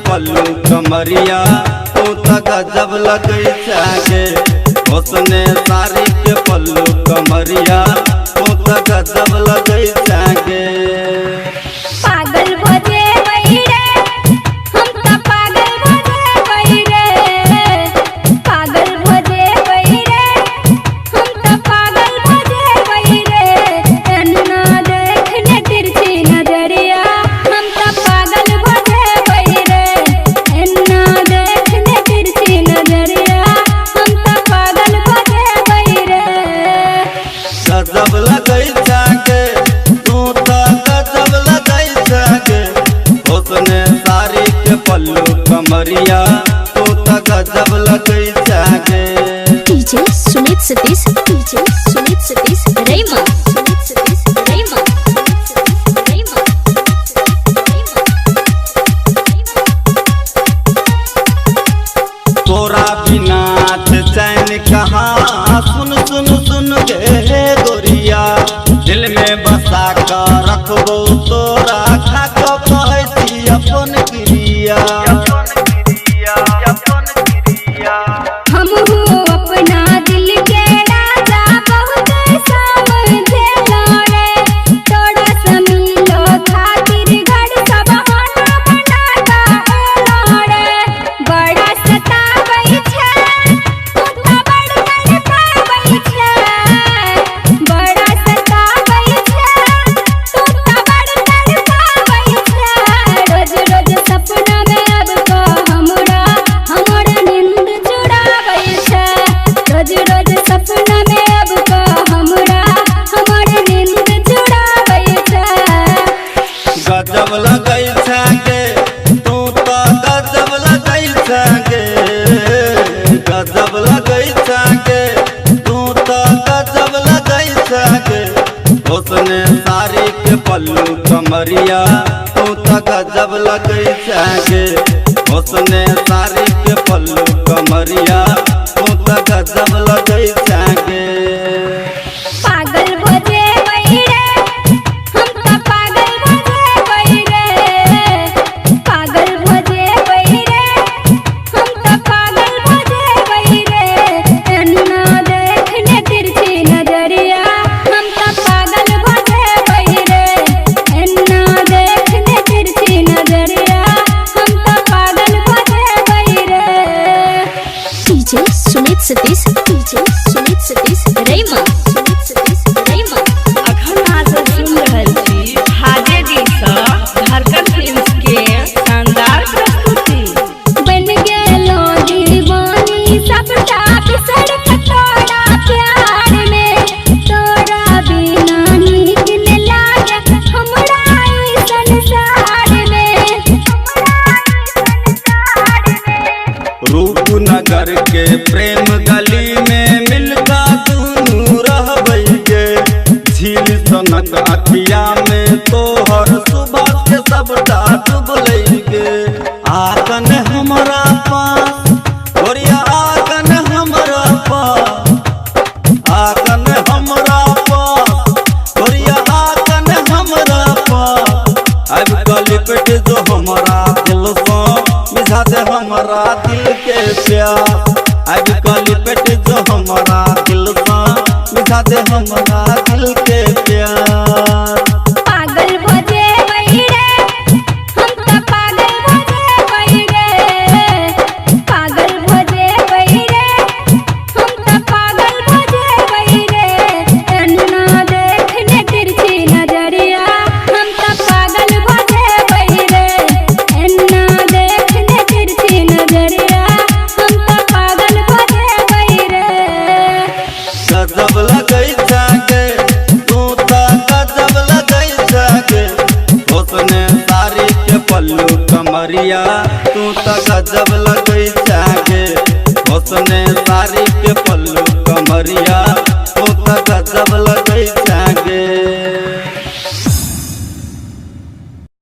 पल्लू कमरिया तू त गजब लगै छे। हुस्ने साड़ी के पल्लू कमरिया तू त गजब लगै छे। पागल भ जेबै रे हम त पागल भ जेबै रे, पागल भ जेबै रे हम त पागल भ जेबै रे। एना देखने तिरछी नजरिया हम त पागल भ जेबै रे, एना देखने तिरछी नजरिया हम त पागल भ जेबै रे। गजब लगै छे तू त गजब लगै छे। हुस्ने साड़ी के पल्लू कमरिया तू त गजब लगै छे। DJ Sumit Satish, DJ Sumit Satish, रैमा Sumit Satish, रैमा रैमा। तोरा बिना चैन कहाँ, सुन सुन सुन गे गोरिया, दिल में बसा कर रखबो तोरा, खा के कहै छी अपन क्रिया। हमहू अपना दिल के राजा बहुत समझेलो रे, तोरा से मिलो खातिर घर सब बहाना बना के एलो रे। बड़ा सताबै छै तू त बड़ तड़पाबै छै, बड़ा सताबै छै तू त बड़ तड़पाबै छै। रोज रोज सपना में आब क हमरा हमर नींद चुराबै छै, रोज रोज सपना में आब क हमरा हमर नींद चुराबै छै। गजब लगै छे गे तू त गजब लगै छे गे, गजब लगै छे गे तू त गजब लगै छे गे। हुस्ने साड़ी के पल्लू कमरिया तू त गजब लगै छे गे। हुस्ने साड़ी के पल्लू कमरिया तू त गजब लगै छे गे। पागल भ जेबै रे हम त पागल भ जेबै रे, पागल भ जेबै रे हम त पागल भ जेबै रे। एना देखने तिरछी नजरिया हम त पागल भ जेबै रे, एना देखने तिरछी नजरिया हम त पागल भ जेबै रे। DJ Sumit Satish, DJ Sumit Satish, रैमा Sumit Satish, रैमा। अखन अहाँ सब सुन रहल छी हाजे सँ धड़कन फिल्म्स के शानदार प्रस्तुति। बन गेलो दीवानी सबटा बिसर के तोरा प्यार में, तोरा बिना नीक न लागे हमरा ई संसार में, हमरा ई संसार में। रूपनगर के प्रेम गली में मिलका दुनू रहबै गे, झील सनक अखिया में तोहर सुबह के सबटा डूबलै गे। आकन हमरा पास गोरिया, आकन हमरा पास, आकन हमरा पास गोरिया, आकन हमरा पास। आबि कऽ लिपट जो हमरा दिल सँ, मिझा दे हमरा दिल के प्यास। आबि कऽ लिपट जो हमरा दिल सँ, मिझा दे हमरा दिल के प्यास। पागल भ जेबै रे हम त पागल भ जेबै रे, पागल भ जेबै रे हम त पागल भ जेबै रे। एना देखने तिरछी नजरिया हम त पागल भ जेबै रे, एना देखने तिरछी नजरिया हम त पागल भ जेबै रे। गजब लगै छे गे तू त गजब लगै छे गे। हुस्ने साड़ी के पल्लू कमरिया तू त गजब लगै छे गे। हुस्ने साड़ी के